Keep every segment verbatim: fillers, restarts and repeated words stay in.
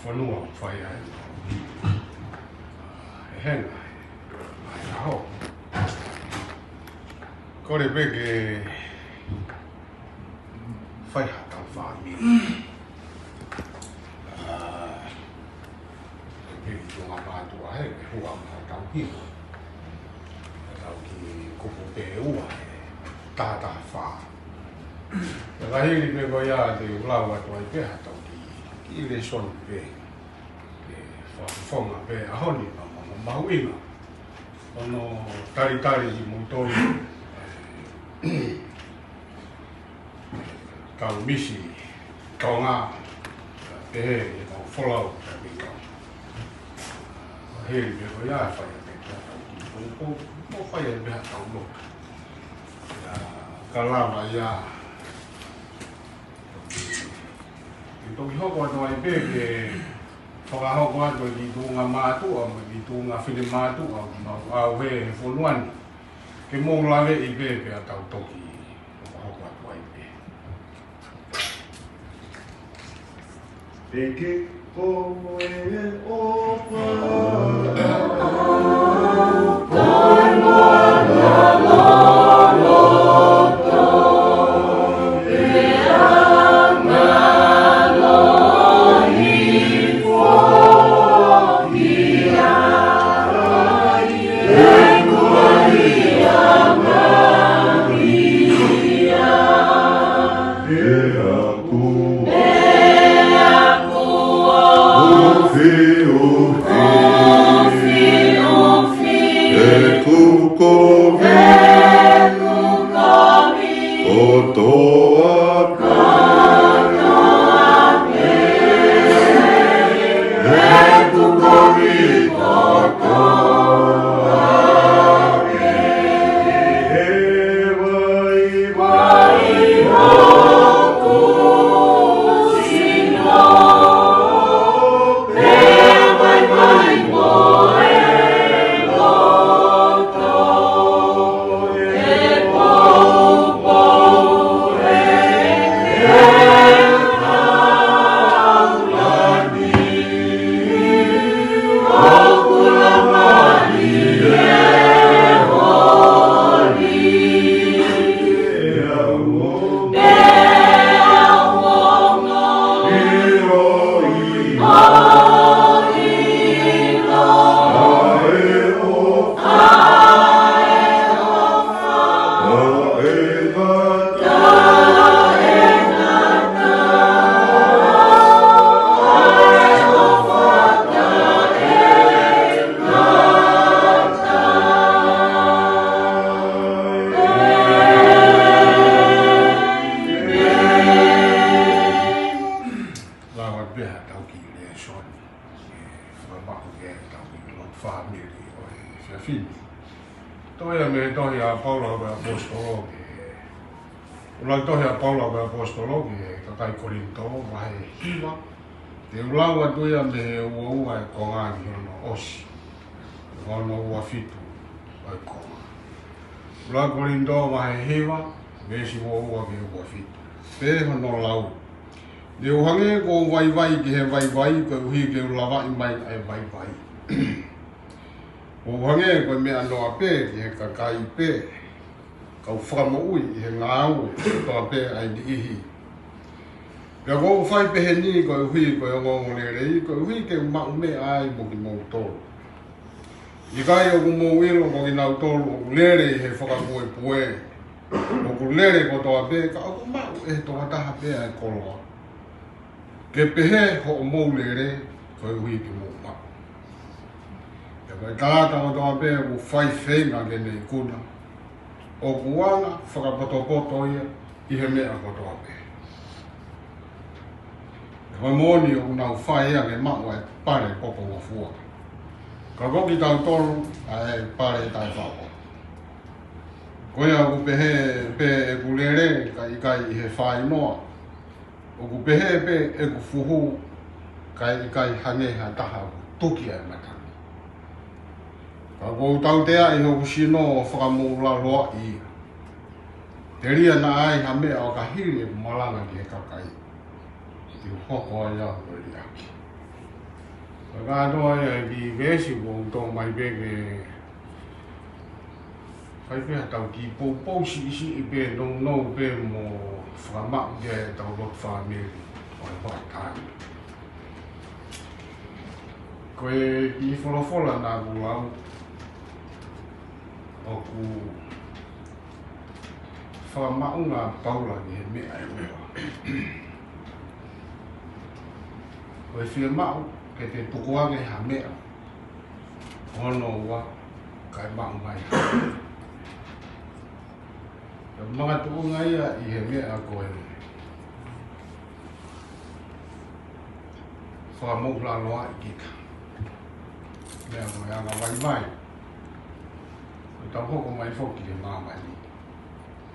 Fonua ʻoku fai ai e henga, ʻa e ʻaho. Kole pē ke fai haʻatau fāmili. ʻA, ke ki tuʻa mātuʻa he, ke hua mo haʻatau hiva. Haʻatau kiʻi kupu pē ua he taha taha fā. Ka hili pē ko ia te u lau atu ai pē haʻatau kiʻi, kiʻi lēsoni pē. Ke fakafofonga pē ʻaho ni, ma, ma, ma, mahuʻinga. Hono talitali kimoutolu, kau Misi Tonga, pehē ki he kau folau ka mi kau. Hili pē ko ia fai pē kia kau ki pōpō, mo fai pē haʻatau lotu. Ia, ka lava ia. Ke toki hoko atu ai pē ke fakahoko atu ki tuʻunga mātuʻa, mo ki tuʻunga finemātuʻa, ʻoku mau ʻauhē he fonua ni. Ke mou laveʻi pē pea tau toki fakahoko atu ai pē. Peke ko e ʻofa. Pea ku ʻufiʻufi ʻeku kovi kotoa pē. ʻEku kovi kotoa pē. He vaivai hoku sino, he vaivai mo e loto, he poupou he taulani. Lava pē haʻatau kiʻi lēsoni. Fakamaʻu ke tau kiʻi lotu fāmili ʻo e efiafi ni. Tohi ia mei he tohi ʻa Paula ko e ʻaposetolo ki he, ʻuluaki tohi ʻa Paula ko e ʻaposetolo ki he kakai Kolinitō, vahe hiva. Te u lau atu ia mei he uaua e konga ki hono ʻosi, hono uafitu ʻo e konga. ʻUluaki Kolinitō vahe hiva, veesi uaua ki he uafitu. Pehē hono lau: Ne u hangē kuo u vaivai ki he vaivai, koeʻuhi ke u lavaʻi mai ʻa e vaivai. Kuo u hangē ko e meʻa noa pē ki he kakai pē, kau fakamoʻui ʻi he ngāue kotoa pē ʻa e niʻihi. Pea kuo u fai peheni koeʻuhi ko e ongoongolelei, koeʻuhi ke u maʻu meʻa ai mo kimoutolu. ʻIkai ʻoku mou ʻilo ko kinautolu ʻoku lele ʻi he fakapuepue, ʻoku lele kotoa pē, ka ʻoku maʻu ʻe he tokotaha pē ʻa e koloa? Ke pehē hoʻomou lele, koeʻuhi ke mou maʻu. Pea ko e tangata kotoa pē ʻoku fai feinga ke ne ikuna, ʻoku anga fakapotopoto ia ʻi he meʻa kotoa pē. Ko e moʻoni ʻoku nau fai ia ke maʻu ʻa e pale popongofua, ka ko kitautolu ʻa e pale taʻefaʻo. Ko ia ʻoku pehē pē ʻeku lele, ka ʻikai ʻi he fainoa. ʻOku pehē pē ʻeku fuhu, ka ʻikai hangē ha taha ʻoku tuki ʻa e matangi. Ka kuo u tauteaʻi hoku sino ʻo fakamoʻulaloaʻi ia, telia naʻa ai ha meʻa ʻo ka hili ʻeku malanga ki he kakai, te u hoko ai au ko e liʻaki. Kātoa ia ki he veesi ʻoku tō mai pē ke fai pē haʻatau kiʻi poupou siʻisiʻi pē, nounou pē mo fakamaʻu ki heʻetau lotu fāmili ʻo e vakai. Ko e kiʻi folofola naʻa ku lau ʻoku fakamaʻunga ʻa Paula ki he meʻa ʻe ua. Ko e fiemaʻu ke te tukuange ha meʻa. Hono ua, kae maʻu mai ha meʻa. Ko e makatuʻunga ia ʻi he meʻa ko e fakamoʻulaloa ʻi kita. Meʻa ko e anga vaivai. Ko ʻetau hoko mai foki ki māmani.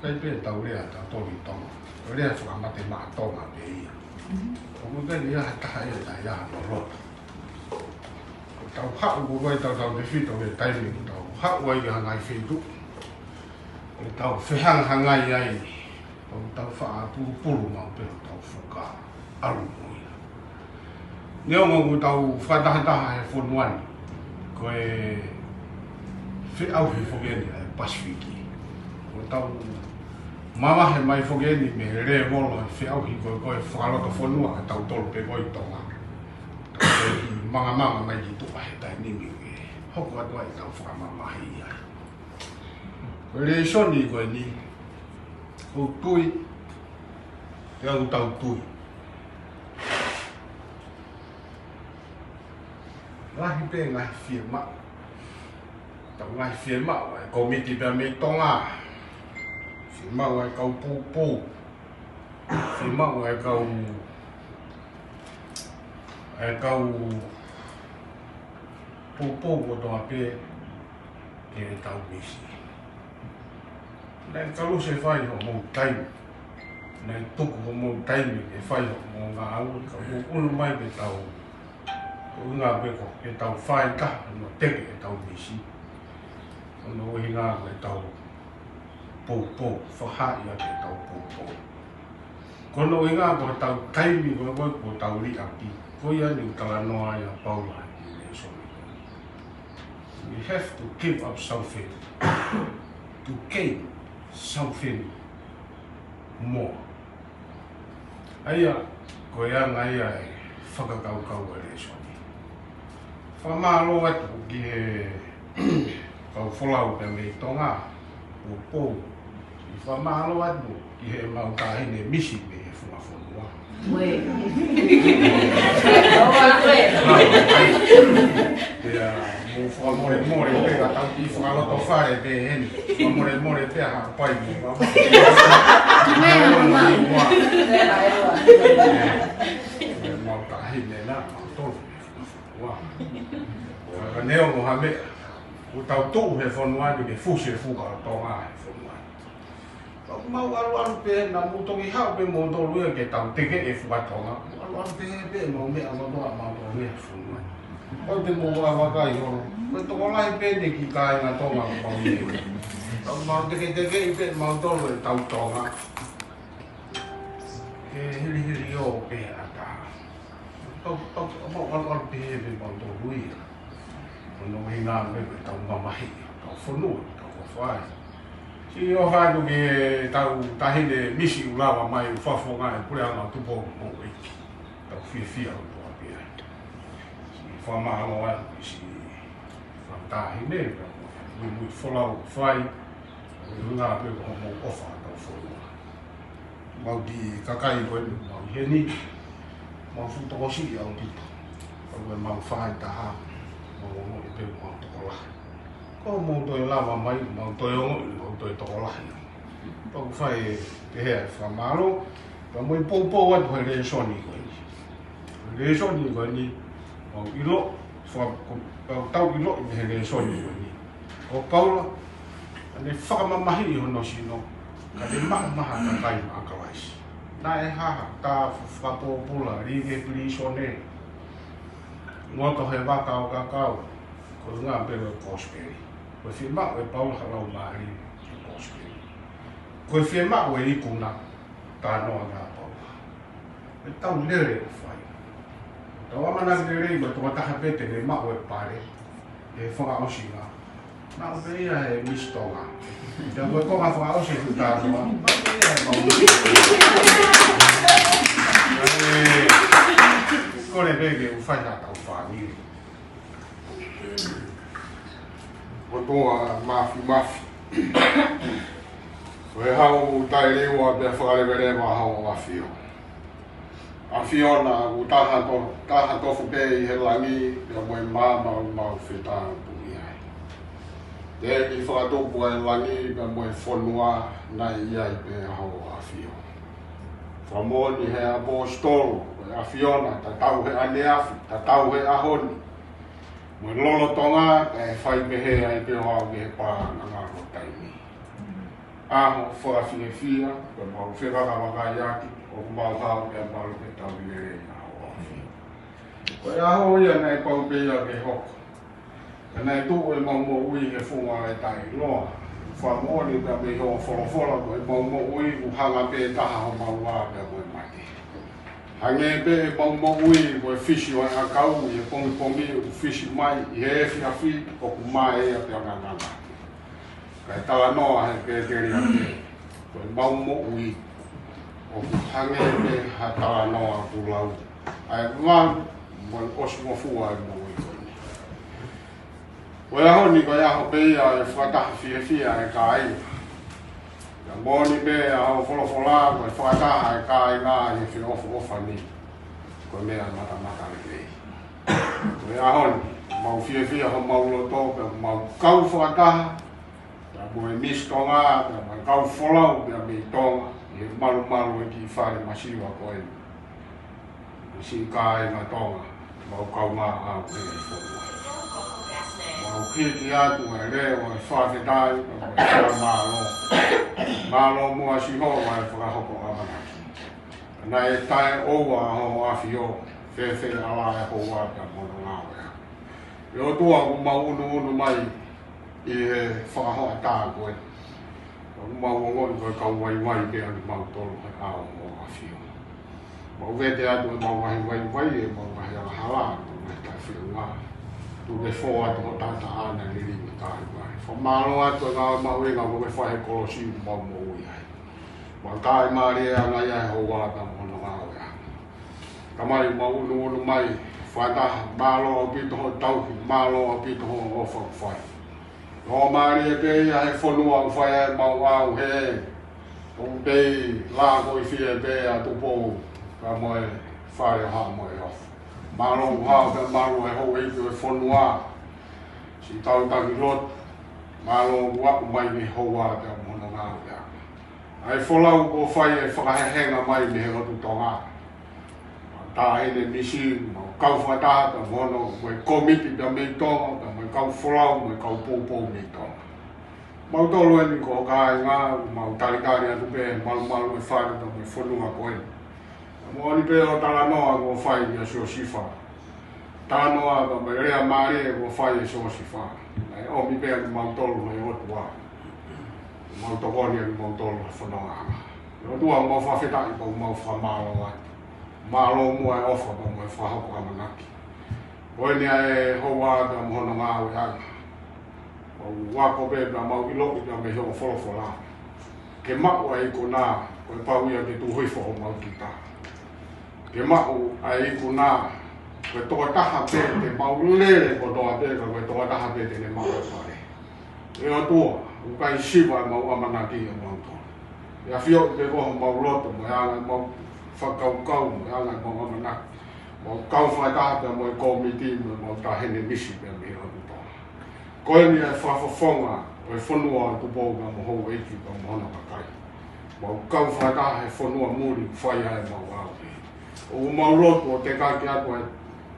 ʻIkai pē tau lea ʻa tautolu ʻi Tonga. Ko e lea fakamate maʻa Tonga pē ia. ʻOku ʻikai ke ʻi ai ha taha ia ʻe taʻe ʻi ai hano loto. Ko ʻetau haʻu ko ē ʻi he tautautefito ʻi he taimi ʻoku tau haʻu ai ki ha ngaahi feituʻu, ʻo tau fehangahangai ai, ʻo tau faʻa pulupulu maʻu pē ʻo tau fuka ʻalu mo ia. Neongo ʻoku tau fakatahataha he fonua ni, ko e feʻauhi foki eni ʻa e Pasifiki. ʻOku tau mavahe mai foki eni mei he lēvolo ʻo e feʻauhi ko ē ko e fakalotofonua ʻa tautolu pē ko ē ʻi Tonga. Tau mangamanga mai ki tuʻa he taimi ni ke hoko atu ai ʻetau fakamamahi ai. Ko e lēsoni ko eni, ʻoku ou tui, pea ʻoku tau tui. Lahi pē ngaahi fiemaʻu. Tau ngaahi fiemaʻu ʻa e kōmiti pea mei Tonga. Fiemaʻu ʻa e kau poupou. Fiemaʻu ʻa e kau, ʻa e kau poupou kotoa pē ke tau misi. Naʻe kalu se fai hoʻomou taimi. Naʻe tuku hoʻomou taimi ke fai hoʻomou ngāue, ka mou ʻunu mai ke tau, ko e ʻuhinga pē ko ʻetau fai ka, ʻo teke ʻetau misi. Ko hono ʻuhinga ko ʻetau poupou, fakahā ia ke tau poupou. Ko hono ʻuhinga ko ʻetau taimi ko ē ko ʻetau liʻaki. Ko ia ʻoku talanoa ai ʻa Paula ʻi he lēsoni. We have to give up something to gain something more. ʻA ia, ko e anga ia e fakakaukau ʻa e lēsoni. Fakamālō atu ki he kau folau pea mei Tonga, poupou. Fakamālō atu ki heʻemau taʻahine misi mei he funga fonua. Ue. Pea mou fakamolemole pē ka tau kiʻi fakalotofale pē heni. Fakamolemole pē ha pai mo ka. Ue, ue. Mau taʻahine na, mau tolu. Ua. Ka neongo ha meʻa, ʻoku tau tuʻu he fonua ni ke fusi e fuka ʻo Tonga he fonua ni. Ka ʻoku mau ʻaluʻalu pē, naʻa mou toki haʻu pē moutolu ia ke tau teke e fuka Tonga. ʻAluʻalu pē pē mau meʻa kotoa mau tolu ia he fonua ni. Ko te mou vakai holo. Ko e tokolahi pē eni e kiʻi kāinga Tonga ʻoku mau ʻi ai. Ka ʻoku mau teketeke pē mautolu ʻetau Tonga. Ke hilihili ʻo pē ʻatā. Tau, tau, mau ʻaluʻalu pē pē mautolu ia. Ko hono ʻuhinga pē ko ʻetau mamahi, tau fonua, tau ʻofa ai. Siʻi ʻofa atu ki heʻetau taʻahine misi ʻoku lava mai ʻo fakafofonga e Puleʻanga Tupou mo e ʻEiki. Tau fiefia ʻo tua pē ai. Siʻi fakamālō ai, siʻi fakataʻahine, muimui folau fai, ʻuhinga pē ko hoʻomou ʻofa ʻa tau fonua. Mau kiʻi kakai ko eni, mau ʻi heni, mau fuʻu tokosiʻi ʻaupito. Ka ko e mau fai taha, mau ongoʻi pē mau tokolahi. Ko hoʻomou toe lava mai, mau toe ongoʻi, mau toe tokolahi. Pau fai e hea e fakamālō, ka mau poupou atu he lēsoni ko eni. Lēsoni ko eni, mau ʻilo, fa-, ko, kau tau ʻilo ʻi he lēsoni ko eni. Ko Paula, ʻa ʻene fakamamahiʻi hono sino, ka ne maʻamaha kakai maʻa Kalaisi. Naʻe haha, tā fakapōpula, lī ki he pilīsone, ngoto he vaka ʻo kakau, ko e ʻuhinga pē ko e kosipeli. Ko e fiemaʻu ʻe Paula ha laumālie, ko e kosipeli. Ko e fiemaʻu ʻe ikuna, talanoa ange ʻa Paula. ʻE tau lele ʻo fai. Tau ʻamanaki lelei mo e tokotaha pē te ne maʻu e pale he fakaʻosinga. Maʻu pē ia ʻe Misi Tonga. Pea ko e konga fakaʻosi ʻeku talanoa, maʻu pē ia ʻe Misi Tonga. ʻE, kole pē ke u fai haʻatau fāmili. ʻOtua Māfimafi. Ko e hau taʻeliua pea fakaleveleva hau ʻo ʻAfio. ʻAfiona, ʻoku taha to-, taha tofu pē ʻi he langi pea mo e maama ʻoku mau fetautuʻi ai. Teʻeki fakatupu ʻa e langi pea mo e fonua naʻe ʻi ai pē hau ʻo ʻAfio. Fakamoʻoni he ʻaposetolo, ko e ʻAfiona, tatau he ʻaneafi, tatau he ʻaho ni, mo e lolotonga, kae fai pehē ai pē ʻo aʻu ki he paʻanga ngalo taimi. ʻAho fakafiefia, ko ʻemau fekakavakaiaki, ʻoku mau hao pea malu ke tau lelei ʻa ʻAfio. Ko e ʻaho ia naʻe pau pē ia ke hoko. Ka naʻe tuʻu ʻemau moʻui he funga ʻo e taʻeʻiloa. Fakamoʻoni pea mei hoʻo folofola ko ʻemau moʻui ʻoku hanga pē taha homau vā pea mo e mate. Hangē pē ʻemau moʻui ko e fisi ʻo e ʻakau ʻi he pongipongi ʻoku fisi mai ʻi he efiafi ʻoku mae ia pea ngangana. Kae talanoa he pēteli ake, ko ʻemau moʻui ʻoku hangē pē ha talanoa kuo lau ʻa e valu mo e ʻosi ngofua ʻa e moʻui ko eni. Ko e ʻaho ni ko e ʻaho pē ia ʻe fakataha fiefia e kāinga. Pea moʻoni pē ʻa hoʻo folofola, ko e fakataha e kāinga ʻi he feʻofoʻofani, ko e meʻa matamata lelei. Ko e ʻaho ni, mau fiefia homau loto, pea mau kau fakataha, pea mo e Misi Tonga, pea mo e kau folau, pea mei Tonga, ʻi he malumalu ʻo e kiʻi fale masiva ko eni. Siʻi kāinga Tonga, mau kaungā ʻaʻau he fonua. Mau hiki atu e leʻo ʻo e fakafetaʻi, pea mo e fakamālō. Mālō muʻa Sihova e fakahoko ʻamanaki. Naʻe taʻeʻoua hoʻo ʻAfio, fēfē ala e houa pea mo hono ngāue. ʻE ʻOtua, ʻoku mau ʻunuʻunu mai ʻi he fakahoʻatā ko ē. ʻOku mau ongoʻi ko e kau vaivai pē ʻa kimautolu he ʻao ʻo hoʻo ʻAfio. Mau vete atu ʻemau ngaahi vaivai, ʻemau ngaahi angahala, ʻemau ngaahi taʻefeʻunga. Tuku ke fō atu hoʻo taʻataʻa naʻe lilingi kāinga. Fakamālō atu e ngāue mahuʻinga kuo ke fai he kolosi ʻoku mau moʻui ai. Mau tāimālie ʻanga ia he houa pea mo hono ngāue. Tamai, mau ʻunuʻunu mai, fakataha, mālō ʻaupito hoʻo tauhi, mālō ʻaupito hoʻo ʻofa ʻoku fai. Lōmālie pē ia he fonua ʻoku fai ai ʻemau ʻaʻau he, ʻoku pei lā ko i fie pē ʻa Tupou, pea mo e Fale ʻo Haʻa Moheofo. Mālō ʻoku hao pea malu e houʻeiki ʻo e fonua, siʻi kau taki lotu, mālō ʻoku aʻu mai mei he houa pea mo hono ngāue. ʻA e folau kuo fai e fakahehenga mai mei he lotu Tonga. Taʻahine Misi, mau kau fakataha pea mo hono, mo e kōmiti pea mei Tonga, pea mo e kau folau, mo e kau poupou mei Tonga. Mautolu eni ko e kāinga, mau talitali atu pē, malumalu e fale pea mo e fonua ko eni. Moʻoni pē hoʻo talanoa kuo fai kia Siosifa. Talanoa pea mo e lea mālie kuo fai ʻe Siosifa. Naʻe ʻomi pē ʻa kimautolu ʻe he ʻOtua. Mau tokoni ʻa kimautolu he fononga. ʻE ʻOtua, mau fakafetaʻi pea mau fakamālō atu. Mālō muʻa e ʻofa pea mo e fakahoko ʻamanaki. Ko eni ʻa e houa pea mo hono ngāueʻanga. Mau ako pē pea mau ʻiloʻi pea mei hoʻo folofola. Ke maʻu ʻa e ikuna, ko e pau ia ke tuhu hifo homau kita. Ke maʻu ʻa e ikuna, ko e tokotaha pē te mau lele kotoa pē, ka ko e tokotaha pē te ne maʻu e pale. ʻE ʻOtua, ʻoku ʻikai siva ʻemau ʻamanaki ʻamautolu. ʻE ʻafioʻi pē koe homau loto, mo e anga ʻemau fakakaukau, mo e anga ʻemau ʻamanaki. Mau kau fakataha pea mo e kōmiti, mo ʻemau taʻahine Misi pea mei he ʻOtua. Ko eni ʻa e fakafofonga ʻo e fonua ʻo Tupou pea mo houʻeiki pea mo hono kakai. Mau kau fakataha he fonua muli ʻoku fai ai ʻemau ʻaʻau. ʻOku mau lotu ʻo tekaki atu ʻa e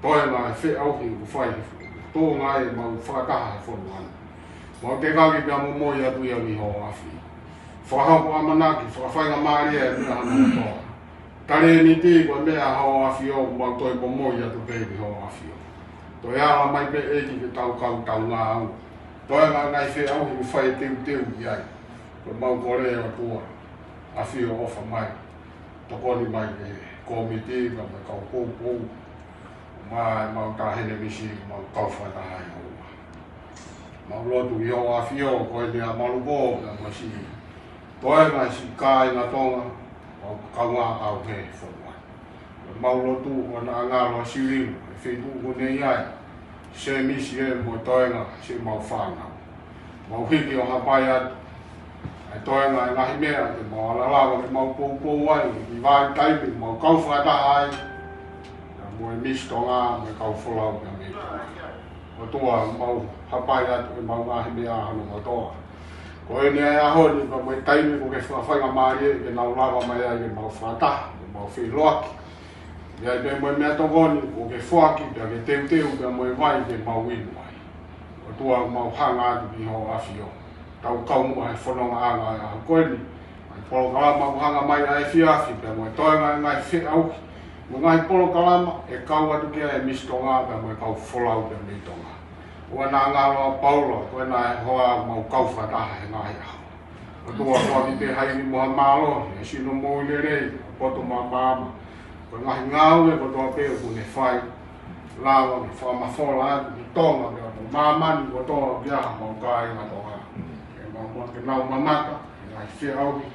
toenga e feʻauhi ʻoku fai he tuʻunga ai ʻemau fakataha he fonua ni. Mau tekaki pea momoi atu ia ki hoʻo ʻAfio. Fakahoko ʻamanaki, fakafaingamālie e meʻa hono kotoa. Talēniti ko e meʻa hoʻo ʻAfio, mau toe momoi atu pē ki hoʻo ʻAfio. Toe ala mai pē ʻEiki ke tau kau tau ngāue. Toe ngaahi feʻauhi ʻoku fai teuteu ʻi ai. Ko ʻemau kole ʻOtua, ʻAfio ʻofa mai. Tokoni mai ki he kōmiti, pea mo e kau poupou. Mo e mau taʻahine misi, mau kau fakataha ai ʻoua. Mau lotu ʻi hoʻo ʻAfio, ko eni ʻa Malupō, pea mo siʻi toenga siʻi kāinga Tonga, mau kaungā ʻauhē fonua. Mau lotu ʻoua naʻa ngalo ʻa Siliu, ʻi he feituʻu ko eni ai, Semisi ē mo e toenga siʻemau fānau. Mau hiki ʻo hapai atu ʻa e toenga ʻa e ngaahi meʻa te mau ala lava ke mau poupou ai, ʻi he vahaʻa taimi mau kau fakataha ai, pea mo e Misi Tonga, mo e kau folau pea mei Tonga. ʻOtua mau hapai atu ʻemau ngaahi meʻa hono kotoa. Ko eni ʻa e ʻaho ni pea mo e taimi kuo ke fakafaingamālie ke nau lava mai ai ke mau fakataha, ke mau feʻiloaki. ʻI ai pē mo e meʻatokoni kuo ke foaki pea ke teuteu pea mo e vai ke mau inu ai. ʻOtua mau hanga atu ki hoʻo ʻAfio. Tau kau muʻa he fonongaʻanga ʻo e ʻaho ko eni. Ngaahi polokalama ʻoku hanga mai ʻa e efiafi pea mo e toenga e ngaahi feʻauhi. Mo e ngaahi polokalama ʻe kau atu ki ai e Misi Tonga pea mo e kau folau pea mei Tonga. ʻOua naʻa ngalo ʻa Paula, ko ena e hoa mau kau fakataha he ngaahi ʻaho. ʻOtua, foaki pē ha ivi mo ha mālohi, ha sino moʻui lelei, ha poto maʻamaʻa. Ko e ngaahi ngāue kotoa pē ʻoku ne fai, lava ke fakamafola atu ki Tonga, pea mo māmani kotoa, ki ai haʻamau kāinga Tonga. Ke mau, mau ke nau mamata he ngaahi feʻauhi,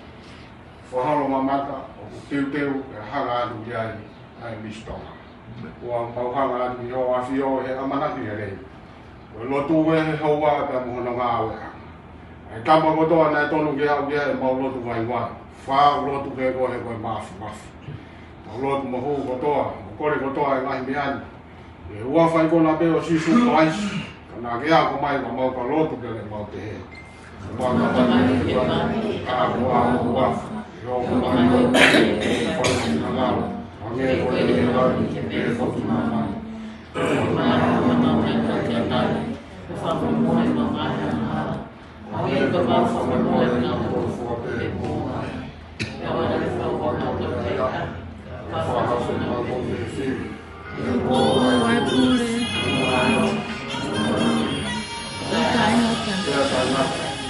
fakaholo mamata ʻoku teuteu ke hanga atu ki ai ʻa e Misi Tonga. ʻOtua, mau hanga atu ki hoʻo ʻAfio he ʻamanaki lelei. Ko e lotu ē he houa pea mo hono ngāueʻanga. ʻA e tapa kotoa naʻe tonu ke aʻu ki ai ʻemau lotu vaivai, fai lotu pē koe he ko e māfimafi. Mau lotu mo hū kotoa, mo kole kotoa e ngaahi meʻa ni ʻi he huafa ikuna pē ʻo Sīsū Kalaisi. Ka naʻa ke ako mai ka mau ka lotu pea ke mau pehē.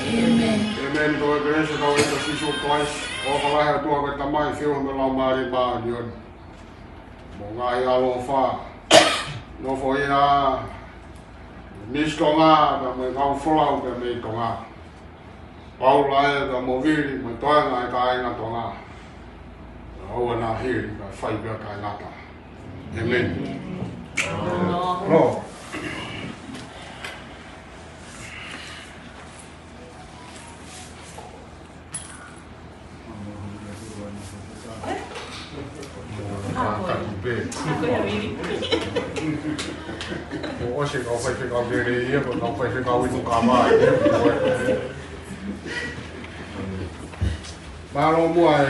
ʻĒmeni. ʻĒmeni. Ko e kelesi ʻa hotau ʻEiki ko Sīsū Kalaisi, ʻofa lahi ʻa e ʻOtua ko e Tamai, feohi mo e Laumālie Māʻoniʻoni, mo e ngaahi ʻaloʻofa, nofo ia ʻa e Misi Tonga, pea mo e kau folau pea mei Tonga. Paula ē, pea mo Vili, mo e toenga e kāinga Tonga. ʻOua naʻa hili, kae fai pē ʻo taʻengata. ʻĒmeni. Lō. Ka, ka tupe. Ko ʻosi kau faifekau lelei ia, ko kau faifekau inu kava ia. Mālō muʻa e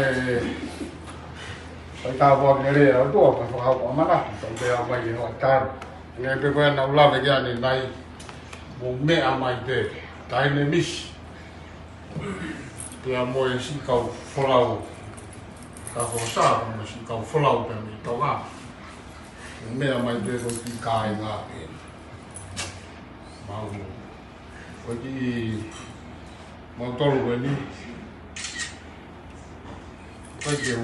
faitā fua lelei ʻa e ʻOtua, ka fakahau ʻamanaki, tau pē ʻomai ki hoʻo talo. Nge pē ko ena ʻoku lave ki ai ʻanenai, mou meʻa mai pē, taʻahine misi. Pea mo e siʻi kau folau, ka ko sa, mo e siʻi kau folau pea mei Tonga. Mou meʻa mai pē ko e kiʻi kāinga pē. Mau, ko e kiʻi, mau tolu ko eni. Ko e kiʻi u,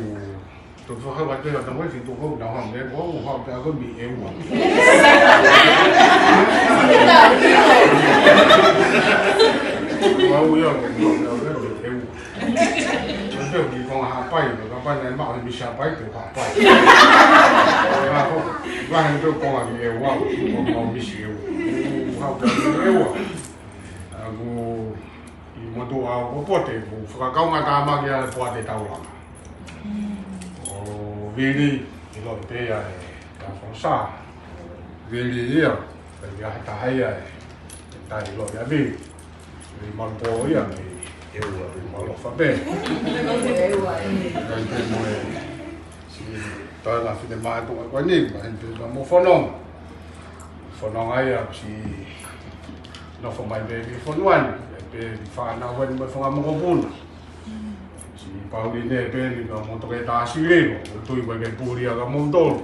to fakahau atu ʻa e tamaiki to ko na ha me ko u ha pea ko mi e ua. Mau ia ko mi e ua. Ko e kiʻi konga hapai, ko ka pai na ma mi hapai, ko hapai. Ko e konga ki e ua, ko mau misi e ua. Ko ha pea e ua. ʻA ku ʻi motu ʻa ʻo Pote, ko fakakaunga tāmaki ʻa e poate taulanga. ʻO Vili, ʻiloʻi pē ia ʻe, ʻa Fosa. Vili ia, pea ia he taha ia ʻe, ʻe tai ʻiloʻi ʻa Vili. Vili Malupō ia, ʻe, ʻe ua, Vili Malofa pē. Kai pē mo e, siʻi toenga finemātuʻa ko eni, maheni pē ka mo fononga. Fononga ia, siʻi nofo mai pē ki fonua ni, pē ki fānau eni mo e fanga mokopuna. Siʻi Pauline pē ni ka mo Toketā Sililo, ʻo tui mai ke puli ʻa ka mo tolu.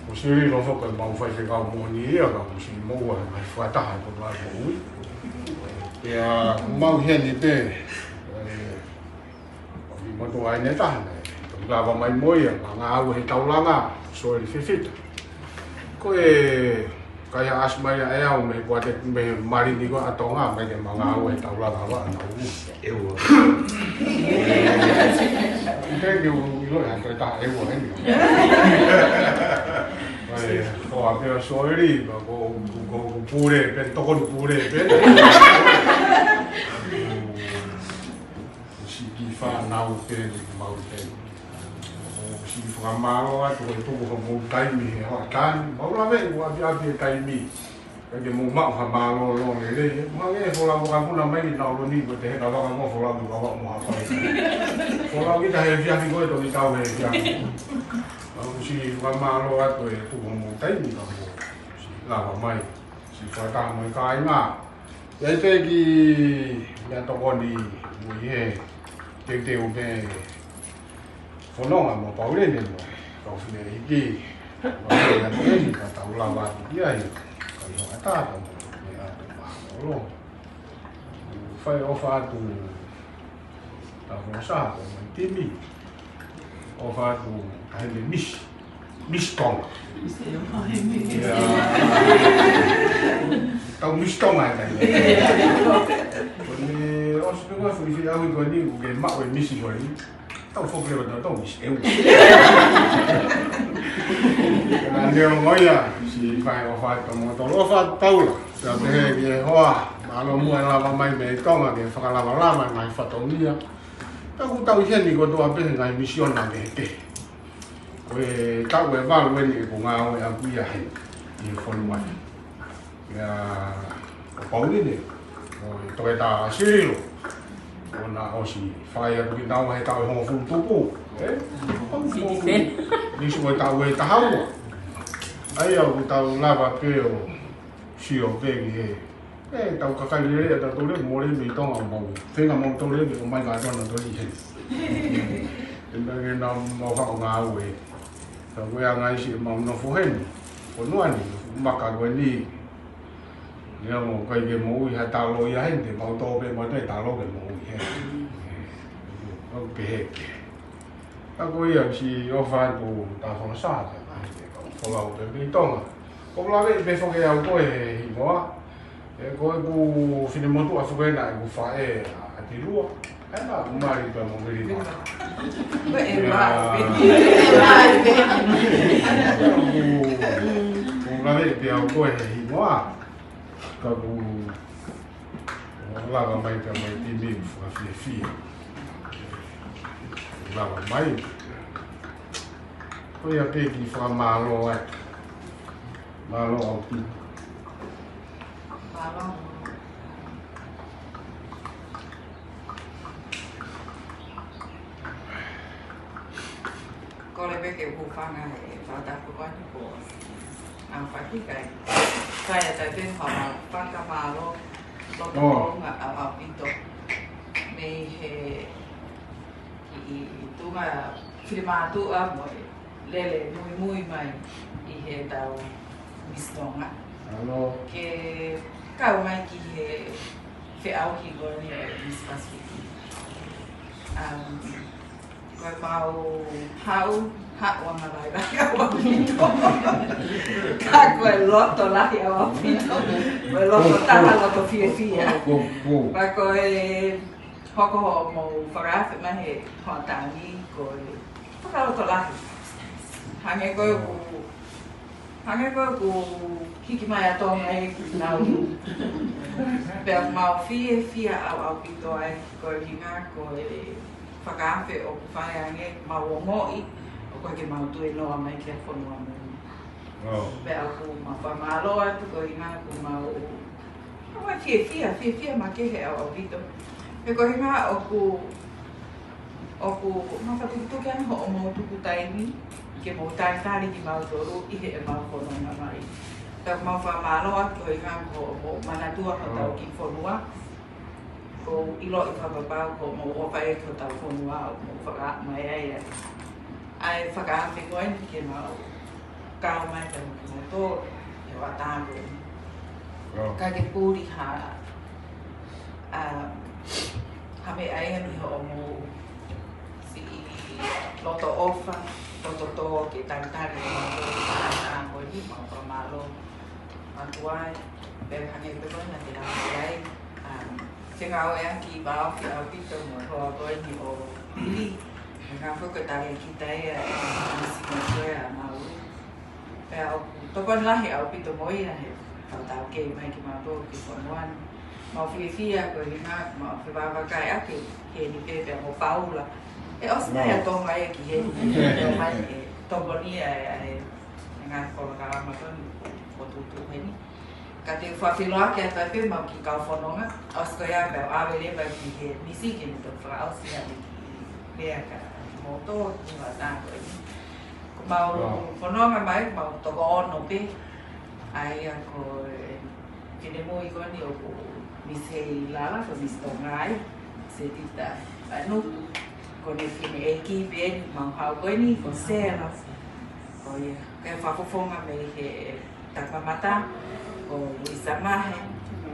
Ko Sililo foki ʻe mau faifekau moʻoni ia, ka mo siʻi moua, mai fakataha ko ngai moʻui. Pea mau heni pē, ʻe, ʻi motu ai ne taha ne, tau lava mai mo ia, ka ngāue he taulanga, Soeli Fifita. Ko e kai ha asi mai ʻa e au mei kuate mei Malini ko ʻa Tonga mai ke manga au e tau lava lava ʻa tau. ʻEua. Thank you, ʻilo ʻe ha toe taha ʻEua heni. Ko e, ko a pea soeli, ma ko, ko, ko pule, pe tokoni pule, pe. Siki fānau pe, mau pe. ʻOsi fakamālō atu ko e tuku hoʻomou taimi he hoʻatā ni. Mau lave ʻi ʻapi ʻapi e taimi. Kae ke mou maʻu ha mālōlō lelei. Mo hangē folau vakapuna mai ki nauloni ko te he ka vaka mo folau ki vava mo ha fai. Folau kita he fiafi ko e toki tau he fiafi. Mau ʻosi fakamālō atu e tuku hoʻomou taimi ka mo. ʻOsi lava mai. ʻOsi fakataha mo e kāinga. ʻI ai pē kiʻi meʻatokoni mo e teuteu mei fononga mo Paulini mo e kau fineʻeiki. Mo e ʻEiki ka tau lava atu ki ai. Ka ʻi hoʻatā ka mo e ʻatu mālōlō. Fai ʻofa atu Tau folosa ko mai timi. ʻOfa atu kae he Miss. Miss Tonga. ʻIa. Tau Miss Tonga e kai. Ko e ʻosi pē ko e fuʻu fiʻi au ko eni, ʻoku ke maʻu e Miss ko eni. Tau foki leva tau, tau Miss ʻEua. Ka ne ongoʻi ia, siʻi fai ʻofa atu mo tolo ʻofa atu Paula. Pea pehē ki he hoa, mālō muʻa e lava mai mei Tonga, ke fakalavalava ngaahi fatongia. Ka ʻoku tau ʻi heni kotoa pē he ngaahi misiona kehekehe. Ko e taʻu ʻe valu eni ʻeku ngāue ʻaʻaku ia heni, ʻi he fonua ni. ʻIa, ko Paulini, ko e Toketā Sililo, ʻoku na ʻosi fai atu kinaua he taʻu ʻe hongofulu tupu, ē? Citizen. Nisi ko e taʻu ʻe taha ua. ʻA ia ʻoku tau lava pē ʻo sio pē ki he ʻE, tau kakai lelei ʻa tautolu mole mei Tonga ʻo mau. Feinga mau tole mei ʻo mai kātoa na tole ʻi heni. ʻE meʻa ke na mau haʻu ngāue. Ka ko e anga ʻi siʻemau nofo heni. Ko noa ni, maka ko eni. Ia mo kai ke moʻui ha talo ia heni, te mau tō pē mau te talo ke moʻui heni. Mau pehē pē. Ka ko ia siʻi ʻofa atu ta folosa, ka folau pē mei Tonga. Ko lave pē foki au ko e hingoa. ʻE, ko ʻeku finemotuʻa foki ena ʻeku faʻē ʻa Tilua. ʻE, na, ʻoku mali pē mo Vili. Ko e ʻEua. ʻIa. Ko lave pē au ko e hingoa. Ka ʻoku lava mai pē mai timi fakafiefia. Lava mai. Ko ia pē kiʻi fakamālō atu. Mālō ʻaupito. Mālō. Kole pē ke u hūfanga he fakatapu ko eni ko ʻAfaki kai. Kai ʻa tai pē ha fakamālō. Loto Oh. Konga ʻaupito. Mei he ʻi, ʻi tunga filimātuʻa mo e lele muimui mai ʻi he tau Miss Tonga. Alo. Ke kau mai ki he feʻauhi ko eni ʻo e Miss Pacific. Um, ko e mau hau, haʻu ʻa e ngaahi lahi ʻaupito. Ka ko e loto lahi ʻaupito. Ko e loto taha, loto fiefia. Ko, ko. Ka ko e Hoko hoʻomou fakaafe mai he hoʻatā ni ko e fakalotolahi. Hangē ko ʻeku, hangē ko ʻeku hiki mai ʻa Tonga ʻi Nauru. Pea mau fiefia ʻaupito ai ko e ʻuhinga ko e fakaafe ʻoku fai ange mau ongoʻi ʻoku ʻikai ke mau tuenoa mai ki he fonua muli. Oh. Pea ʻoku mau fakamālō atu ko e ʻuhinga ʻoku mau ʻOku fiefia, fiefia makehe ʻaupito. He ko e ʻuhinga ʻoku, ʻoku mafatukituki ange hoʻomou tuku taimi ke mou talitali kimautolu ʻi heʻemau fononga mai. Pea ʻoku mau fakamālō atu ko e ʻuhinga ko hoʻomou manatua hotau kiʻi fonua. ʻOku ou ʻiloʻi fakapapau ko hoʻomou ʻofa ʻi hotau fonua ʻoku mou fakaaʻu mai ai ʻa e fakaafe ko eni ke mau kau mai pea mo kimoutolu he hoʻatā ko eni. Oh. Ka ke puli ha, um, ha meʻa ia mei hoʻomou siʻi loto ʻofa, loto tō ke talitali kimoutolu he hoʻatā ko Ko eni mau fakamālō atu ai, pea hangē pē ko ena te lava ai. Um, te ngāueʻaki ʻaupito mo e hoa ko eni ʻo Pili. He ngāue ko e talēkita ia ʻi he Misi Motuʻa ʻa Maui. Pea ʻoku tokoni lahi ʻaupito mo ia he tautau kei mai ki mātou ki Fonuani. Mau fiefia ko e ʻuhinga, mau fevavakai ake ki heni pē pea mo Paula. ʻE ʻosi mai ʻa Tonga ia ki heni, ʻe mai e tokoni ia e, e, e ngaahi polokalama ko eni ʻoku tuʻutuʻu heni. Ka te u fakafeʻiloaki atu ai pē mau kiʻi kau fononga, ʻosi ko ia pea ʻave leva ki he Misi ke ne toki fakaʻosi ʻa e kiʻi lea kia moutolu, ʻi he ʻaho ko eni. Ko mau fononga mai, mau toko ono pē, ʻa ia ko e finemui ko eni ʻoku Misi Heilala, ko Misi Tonga ai, Setita Panuku, ko ʻene fineʻeiki pē eni mau haʻu ko eni, ko Sela. Ko ia, ko e fakafofonga mei he Takamata, ko Luisa Mahe,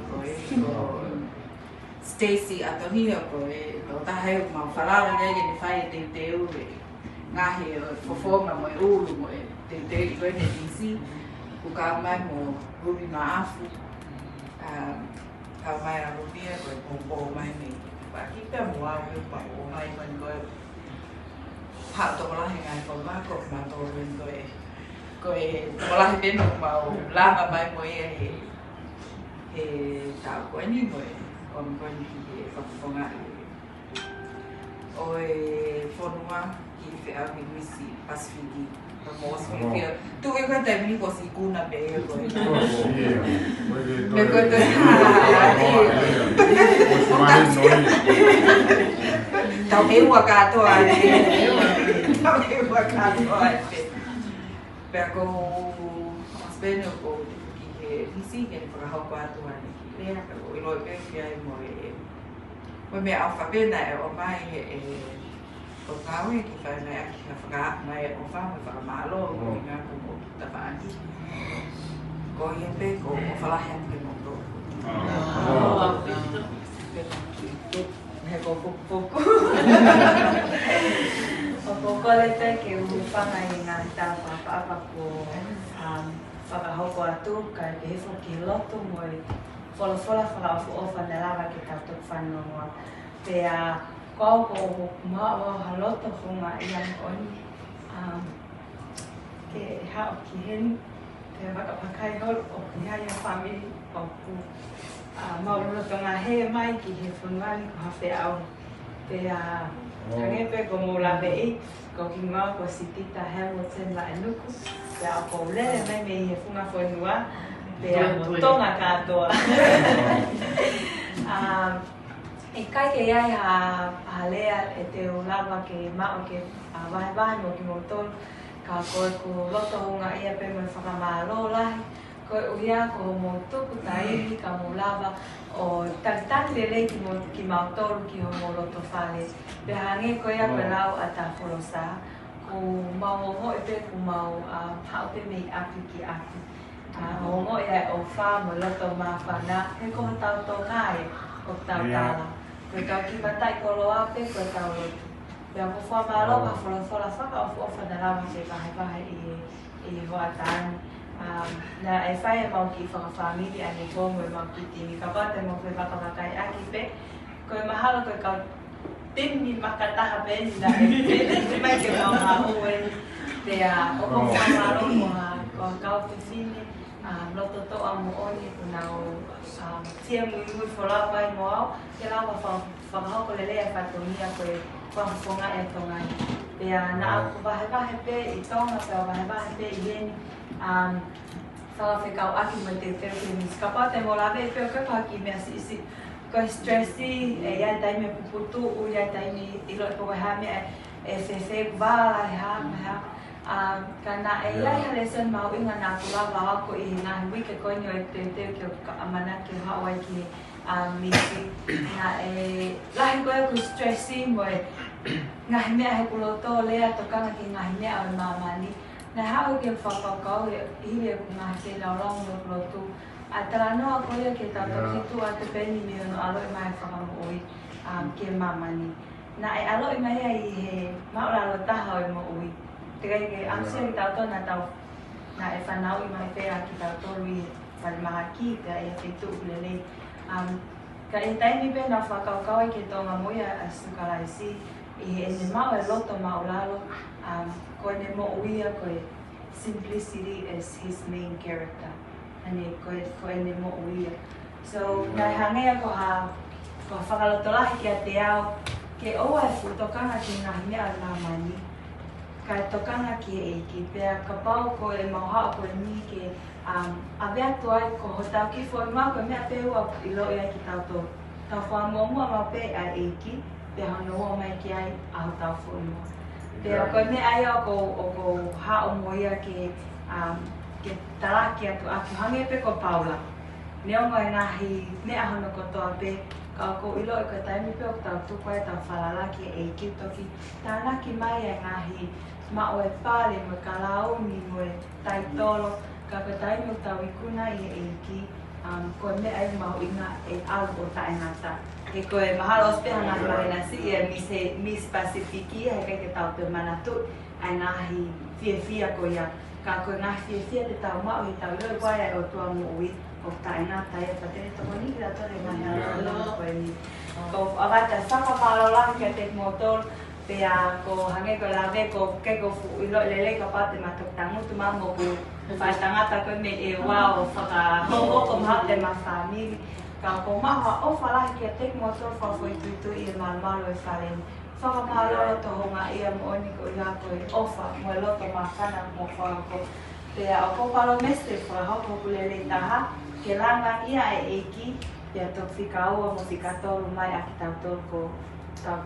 ko e, ko Stacy Atonio, ko e tokotaha ʻoku mau falala ki ai ke ne fai e teuteu e ngaahi fofonga mo e ʻulu mo e teuteu ko eni Misi, ʻoku kau mai mo Ruby Maʻafu, um, kau mai ʻa Ruby ia ko e poupou mai mei Pakita mo au ʻoku mau ō mai ko eni ko e haʻu tokolahi ngaahi fofonga ko mātou ko eni ko e, ko e tokolahi pē ʻoku mau lava mai mo ia he, he taʻu ko eni mo e, ʻomi ko eni ki he fakafofongaʻi ʻo e fonua ki he feʻauhi Misi Pasifiki. Ka mo ʻosi pē ia. Tuʻu ia ko e taimi ni kuo ʻosi ikuna pē ia ko e. Ko e ia. Ko e ia. Pea ko e toe hā, ʻosi mahino ia. Tau ke ua kātoa ai. Tau ke ua kātoa ai. Pea ko Speni ʻoku ou tuku ki he Misi ke ne fakahoko atu ʻene kiʻi lea, ka ʻoku ou ʻilo pē ki ai mo e, mo e meʻaʻofa pē naʻe ʻomai he, e, ʻo kau e kiʻi fai mai ʻaki ha faka-, meʻaʻofa mo e fakamālō, ko e ʻuhinga ko hoʻomou tafaʻaki. Ko ia pē, ko e ʻofa lahi atu kiate kimoutolu. He ko e pukupuku. ʻOku ou kole pē ke u hūfanga ʻi he ngaahi tala fakaʻapaʻapa kuo, um, fakahoko atu, kae pehē foki ki he lotu mo e folofola fakaʻofoʻofa naʻe lava ke tau toki fanongoa. Pea ko au ʻoku ou maʻu ha loto houngaʻia moʻoni, um, ke haʻu ki heni, ke fakapapauʻi holo ʻoku ʻi ai ha fāmili ʻoku, a, mau lolotonga hē mai ki he fonua ni ko ha feʻauhi. Pea, hangē pē ko hoʻomou laveʻi, ko kimaua ko Sitita Hamilton Laʻenuku, pea ʻoku ou lele mai mei he funga fonua, pea mo Tonga kātoa. A, ʻikai ke ʻi ai ha, ha lea ʻe te u lava ke maʻu ke, a, vahevahe mo kimoutolu, ka ko ʻeku loto houngaʻia pē mo e fakamālō lahi, koeʻuhi ko hoʻomou tuku taimi ka mou lava ʻo talitali lelei kimo-, kimautolu ki homou loto fale. Pea hangē ko ia ko e lau ʻa Tāfolosa, ʻoku mau ongoʻi pē ʻoku mau, a, haʻu pē mei ʻapi ki ʻapi. A, ongoʻi ʻa e ʻofa mo e loto māfana, he ko hotau Tonga ē, ʻoku tau tala. Ko ʻetau kiʻi mataʻikoloa pē, ko ʻetau lotu. Pea ʻoku ou fakamālō ki he folofola fakaʻofoʻofa naʻe lava ke vahevahe ʻi he, ʻi he hoʻatā ni. A, naʻe fai ʻemau kiʻi fakafāmili ʻanepō mo ʻemau kiʻi timi. Kapau te mou fie fakafeʻiloaki pē, ko e mahalo ko e kau timi makataha pē eni naʻe, ʻe, ʻe, ʻe mai ke mau haʻu ē. Pea ʻoku ou fakamālō mo ha, ko e kau fefine, a, loto toʻa moʻoni ʻoku nau, a, fie muimui folau mai mo au, ke lava fa-, fakahoko lelei e fatongia ko e fakafofonga ʻa e Tonga ni. Pea naʻa ku vahevahe pē ʻi Tonga, pea vahevahe pē ʻi heni, um, fakafekauʻaki mo e teuteu ki he Misi. Kapau te mou laveʻi pē ʻoku ʻikai ko ha kiʻi meʻa siʻisiʻi. Ko e stress ē, ʻi ai e taimi ʻe puputuʻu, ʻi ai e taimi ʻiloʻi pē ko e hā e meʻa ʻe fēfē, vala e hā, mo e hā. Um, ka naʻe ʻi ai ha lēsoni mahuʻinga naʻa ku lava ʻo ako ʻi he ngaahi uike ko eni ʻo e teuteu ke u ka ʻamanaki ke haʻu ai ki he, um, Misi. Naʻe lahi ko ē ʻeku stress mo e ngaahi meʻa he kuo u loto lea tokanga ki he ngaahi meʻa ʻo e māmani. Naʻe haʻu ke fakakaukau ʻi he, ʻi heʻeku ngaahi feinga ʻo lau mo e lotu. ʻA e talanoa ko ia ke tau toki tuʻu atu pē eni mei hono ʻaloʻi mai e Fakamoʻui, um, ki māmani. Naʻe ʻaloʻi mai ia ʻi he māʻulalo taha ʻo e moʻui. Teʻeki ke ʻamusia kitautolu naʻa tau Naʻe fanauʻi mai pē ʻa kitautolu ʻi he falemahaki pea ʻi ha feituʻu lelei. Um, ka ʻi he taimi pē naʻa ku fakakaukau ai ki he toʻonga moʻui ʻa Sīsū Kalaisi ʻi heʻene maʻu e loto māʻulalo, um, ko ʻene moʻui ia ko e simplicity as his main character. Hangē ko e, ko ʻene moʻui ia. So, naʻe hangē ia ko ha, ko ha fakalotolahi kiate au, ke ʻoua ʻe fuʻu tokanga ki he ngaahi meʻa ʻo māmani, kae tokanga ki he ʻEiki. Pea kapau ko e mau haʻu ko eni ke, um, ʻave atu ai ko hotau kiʻi foʻi moʻui, ko e meʻa pē ʻoku ʻiloʻi ai kitautolu. Tau fakamuʻomuʻa maʻu pē ʻa e ʻEiki, pea hono ʻomai ki ai ʻa hotau foʻi moʻui. Pea ko e meʻa ia ʻoku ou, ʻoku ou haʻu mo ia ke, um, ke talaki atu ʻaki, hangē pē ko Paula. Neongo e ngaahi meʻa hono kotoa pē, ka ʻoku ou ʻiloʻi ko e taimi pē ʻoku tau tuku ai ʻetau falala ki he ʻEiki, toki tānaki mai e ngaahi maʻu e pale mo e kalauni mo e taitolo, ka ko e taimi ʻoku tau ikuna ai e ʻEiki, um, ko e meʻa ia mahuʻinga ʻe ʻalu ʻo taʻengata. He ko e mahalo ʻosi pē ha ngaahi māhina siʻi e Miss, Miss Pacific ia, heʻikai ke tau toe manatuʻi ʻa e ngaahi fiefia ko ia. Ka ko e ngaahi fiefia te tau maʻu ʻi heʻetau ʻilo ʻe ʻOtua e moʻui ʻoku taʻengata ia, pea te ne tokoniʻi kitautolu he ngaahi ʻaho ko eni. ʻOku ou ʻoatu ʻa e fakamālō lahi kiate kimoutolu, pea ʻoku hangē ko e lave ko ē ʻoku ou fuʻu ʻilo lelei kapau te ma toki tangutu mai mo hoku faʻētangata ko ē mei ʻEua ʻo fakahohoko mai ʻemau fāmili. Ka ʻoku ou maʻu ha ʻofa lahi kiate kimoutolu fakafoʻituitui ʻi he malumalu ʻo e fale ni. Fakamālō loto houngaʻia moʻoni koeʻuhi ko e ʻofa mo e loto māfana mo fakahoko. Pea ʻoku ou palōmesi te u fakahoko hoku lelei taha, ke langaʻi ʻe he ʻEiki, pea toki fika ua mo fika tolu mai ʻa kitautolu ko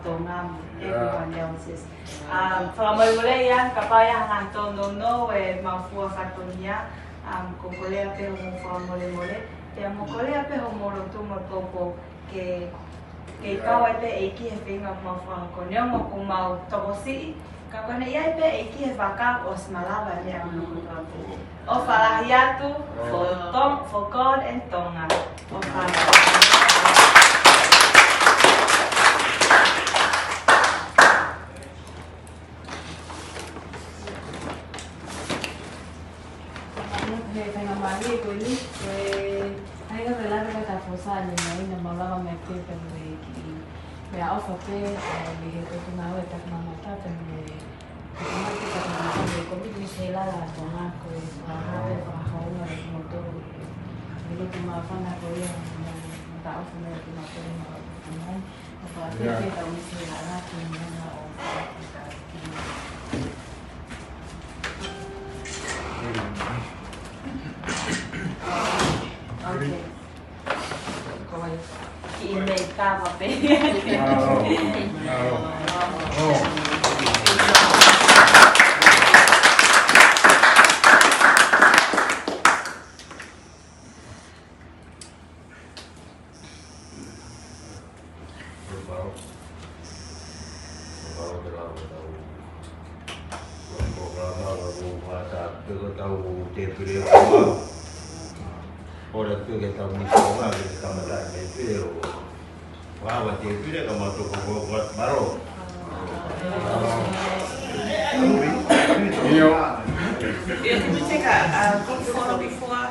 Tonga mo everyone else's. Um, fakamolemole ia, kapau ʻe ʻi ai ha ngaahi tōnounou ʻemau fua fatongia, um, ʻoku ou kole pē hoʻomou fakamolemole, pea mo kole pē hoʻomou lotu mo e poupou ke, ke kau ai pē ʻEiki he feinga ʻoku mau fakahoko. Neongo ʻoku mau tokosiʻi, ka ko ʻene ʻi ai pē ʻEiki he vaka ʻosi malava e meʻa ʻo no kutu atu. ʻOfa lahi atu, for Tong-, for God and Tonga. ʻOfa lahi. He faingamālie ko eni, ko e, ʻai ka ke lave ka ta fosa ni mai na malava mai pē pē mo e kiʻi meʻaʻofa pē, ʻa e, mei he toki ngāue ʻa e Tamai Maʻa pē mo e, ʻa e Tamai Maʻa pē mo e Komiti Misi Hela ʻa Tonga ko e, ʻa, ha pē fakahounga ʻa kimoutolu. Mei he loto māfana ko ia, mo, mo ta ʻofa mo kimoutolu mo Tamai. Can we take a, a quick photo before?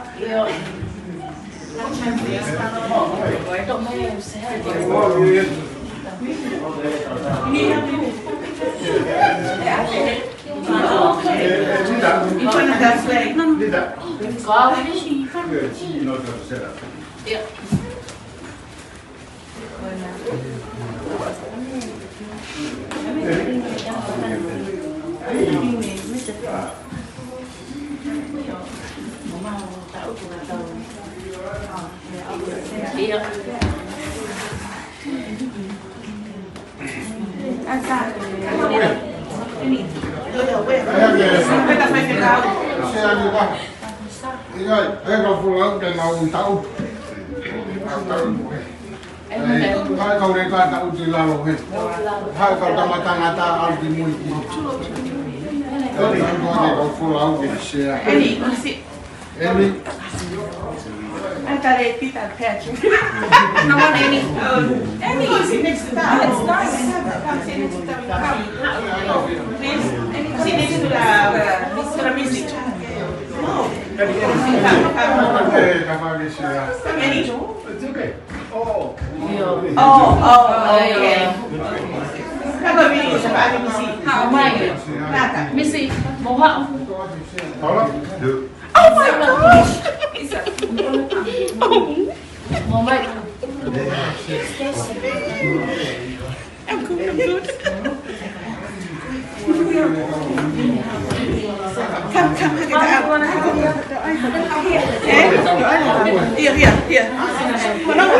Hai kau leka taʻu ʻi lalo he. Hai kau tama tangata ʻalu ki mui ki. Hai kau folau ke sea. Emi. Ai, tale Peter Patrick. Come on, Emi. Emi, sit next to that. It's nice. Come sit next to that. Come. Please. Emi, sit next to the, uh, Mister Missy. Oh, oh, okay. Come on, Missy. Missy, mo haʻu. Oh my gosh! I'm good, I'm good. Come, come, hug it out. Eh? Here, here, here. Hold on.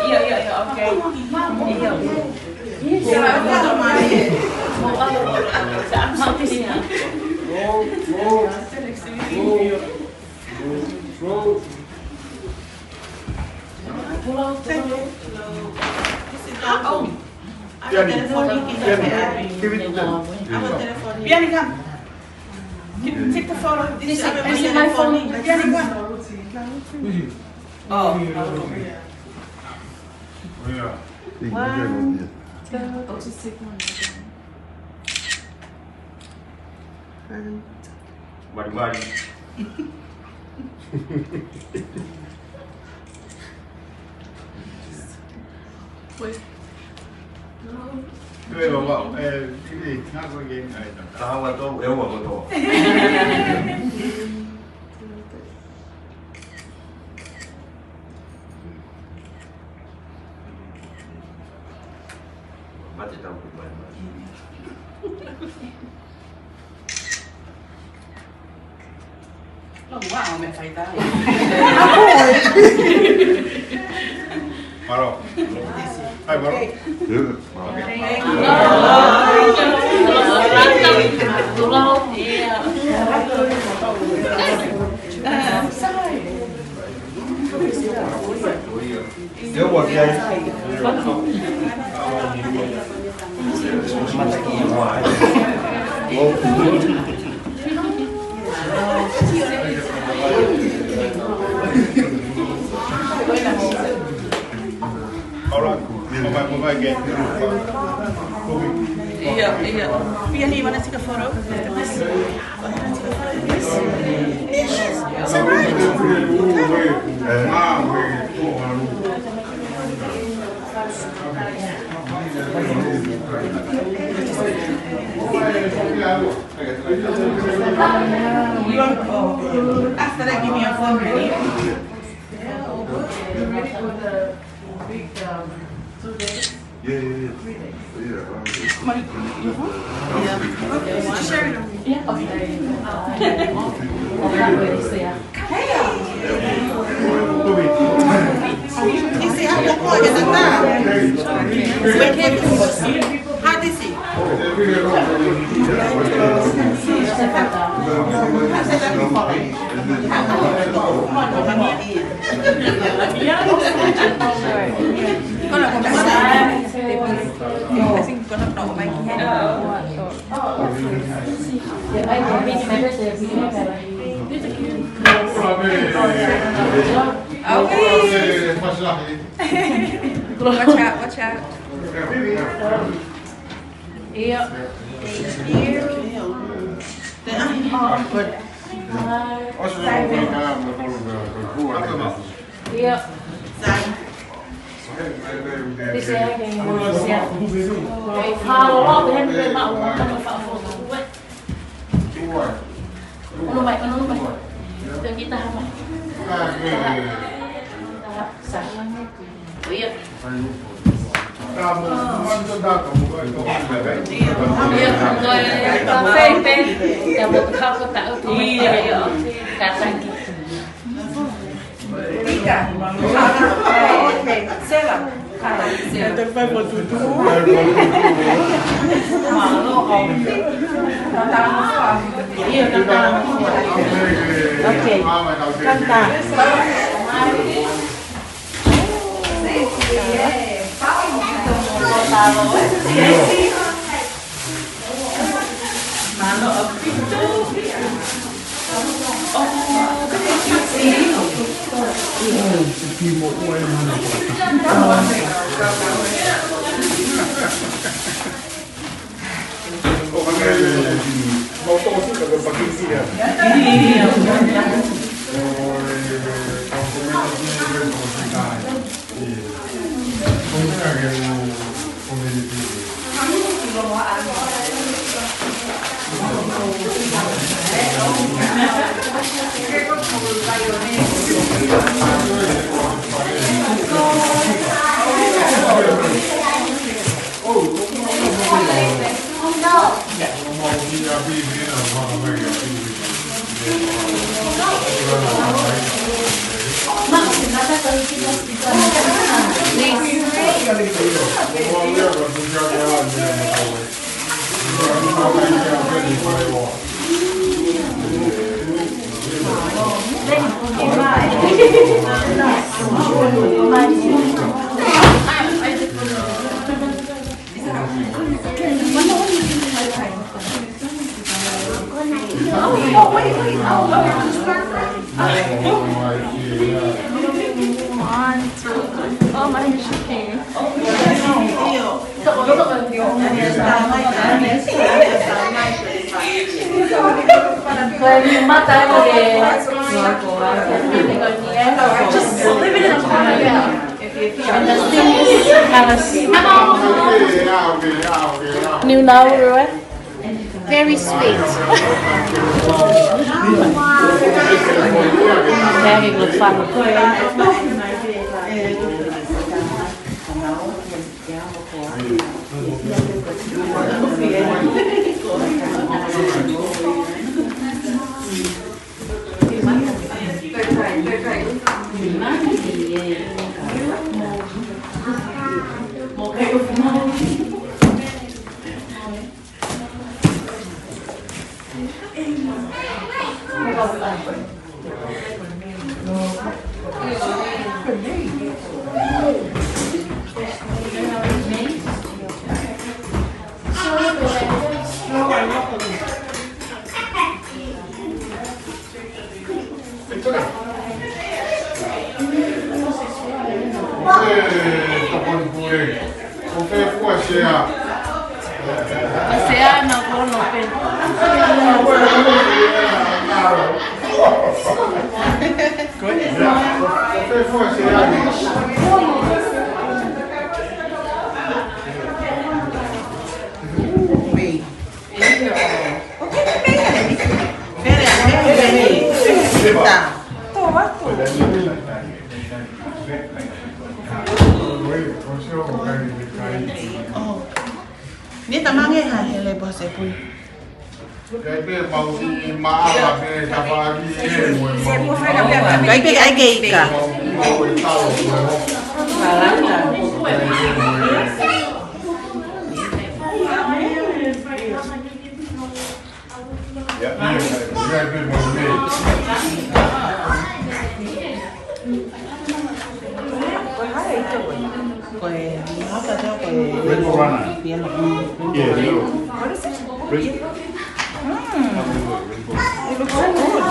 Iya, iya, iya, okay. Iya. Piani, Piani, give it to them. Piani, come. Take the photo. This is my phone. Piani, come. Oh, oh, yeah. Oh, yeah. One, two. Malimali. Wait. Wait, wait, wait. Eh, ini, kenapa gini? Tahu atau, eh, apa tu? Mate tau ku mai mai. Lo, ua, ʻo me faita. Mālō. Hai, mālō. All right. Bye-bye, bye-bye again. Iya, iya. Piani, you wanna take a photo? Yes. Yes. It's all right. After that, give me a phone, ready? Yeah, all good. You ready for the big, um, two days? Yeah, yeah, yeah. Three days. Yeah, um, my, your phone? Yeah. Okay, did you share it on me? Yeah, okay. Hey! Ese hapo kwa ya tata. Wait, wait, wait. How is it? Watch out, watch out. Ia. Thank you. Ia. Thank you. This is again. Ia. Halo, lo, then we ma, ma, ma, ma, ma, Ono mai, ono mai. Tau kita hama. Sa. Oh, ia. Ia, ko e kafe, pe. Ia, mo ka ko ta o tu mai. Ia, ia. Ka taki. Ika. Sela. Sela. Okay. Kanta. One, two, three. Oh, my, you're shaking. Just leave it in a corner, yeah. Niu nauru, eh? Very sweet. Very good fun. Ni tamange ha hele po se pui. Kai pē mau ki maʻala pē ka pāki e mo e mau. Kai pē ai ke ika. Mau ki mau e tau mo e ho. Ko e hā ka te ko e rainbow runner. Yellow. Mm, rainbow. Yeah, yellow. What is it? Rainbow. Mm. It looks so good.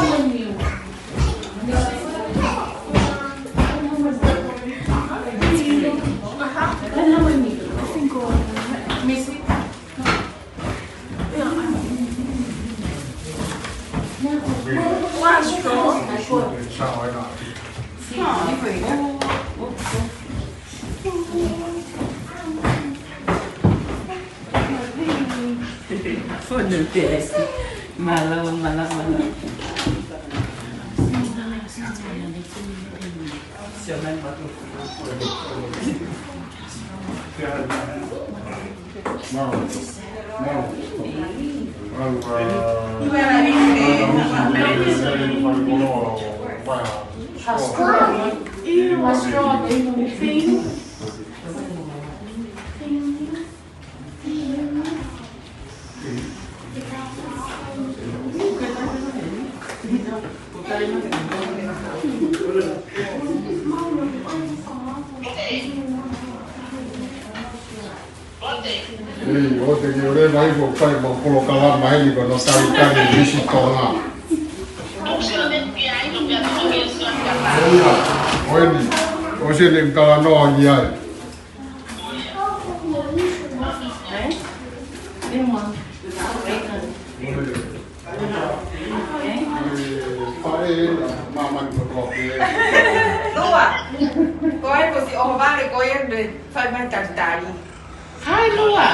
Fono te asi. Mālō, mālō, mālō. Ei, ʻoua te ke ʻore mai ko fai mo polokalama heni ko no talitali visi Tonga. Ia, ʻo eni, ʻosi eni talanoa ki ai. Eh? They want. Ē, māmani ko tō pē. Lua. Ko e ko si o vale ko e ne fai mai talitali. Hai Lua.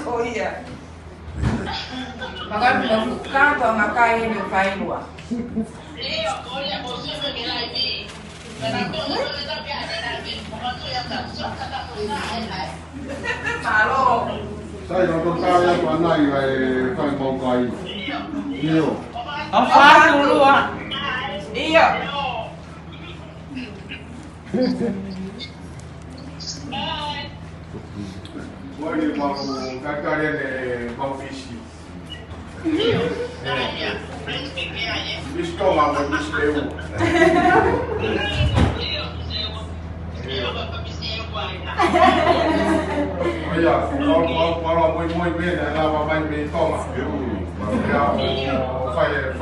Ko ia. Makai mo fuka to makai ne fai Lua. Mālō. Sai, no to tau ia ko anai ai fai mau kai. ʻIo. ʻO fatu Lua. ʻIo. Moi, mau kakare ne mau fisi. Misi Tonga mo Misi ʻEua. ʻIo, mau, mau, mau, moi, moi, mei, na, na, mai, mei Tonga. ʻIo, ʻo, ʻo, fai, fai,